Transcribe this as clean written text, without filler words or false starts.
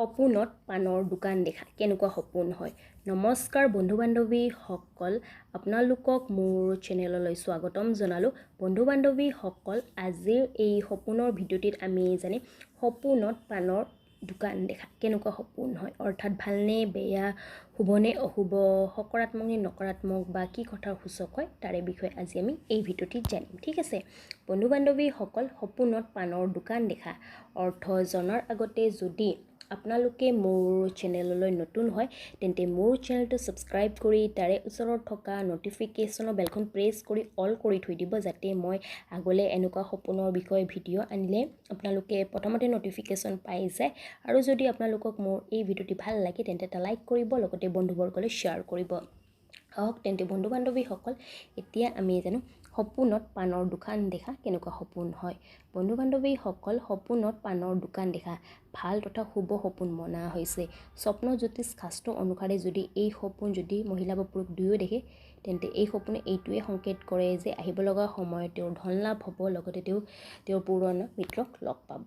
সপোনত পানৰ দোকান দেখা কেনেকুৱা সপোন হয়? নমস্কাৰ বন্ধু বান্ধৱীসকল, আপোনালোকক মোৰ চেনেললৈ স্বাগতম জনালোঁ। বন্ধু বান্ধৱীসকল, আজিৰ এই সপোনৰ ভিডিঅ'টিত আমি জানিম সপোনত পানৰ দোকান দেখা কেনেকুৱা সপোন হয়, অৰ্থাৎ ভালনে বেয়া, শুভনে অশুভ, সকাৰাত্মক নে নকাৰাত্মক বা কি কথাৰ সূচক হয়, তাৰে বিষয়ে আজি আমি এই ভিডিঅ'টিত জানিম। ঠিক আছে বন্ধু বান্ধৱীসকল, সপোনত পানৰ দোকান দেখা অৰ্থ জনাৰ আগতে যদি আপোনালোকে মোৰ চেনেললৈ নতুন হয়, তেন্তে মোৰ চেনেলটো ছাবস্ক্ৰাইব কৰি তাৰে ওচৰত থকা ন'টিফিকেশ্যনৰ বেলখন প্ৰেছ কৰি অল কৰি থৈ দিব, যাতে মই আগলৈ এনেকুৱা সপোনৰ বিষয়ে ভিডিঅ' আনিলে আপোনালোকে প্ৰথমতে ন'টিফিকেশ্যন পাই যায়। আৰু যদি আপোনালোকক মোৰ এই ভিডিঅ'টি ভাল লাগে, তেন্তে এটা লাইক কৰিব, লগতে বন্ধুবৰ্গলৈ শ্বেয়াৰ কৰিব। আহক তেন্তে বন্ধু বান্ধৱীসকল, এতিয়া আমি জানো সপোনত পানৰ দোকান দেখা কেনেকুৱা সপোন হয়। বন্ধু বান্ধৱীসকল, সপোনত পানৰ দোকান দেখা ভাল তথা শুভ সপোন মনা হৈছে। স্বপ্ন জ্যোতিষ শাস্ত্ৰ অনুসাৰে যদি এই সপোন যদি মহিলা বা পুৰুষ দুয়ো দেখে, তেন্তে এই সপোনে এইটোৱে সংকেত কৰে যে আহিব লগা সময়ত তেওঁৰ ধন লাভ হ'ব, লগতে তেওঁ তেওঁৰ পুৰণা মিত্ৰক লগ পাব।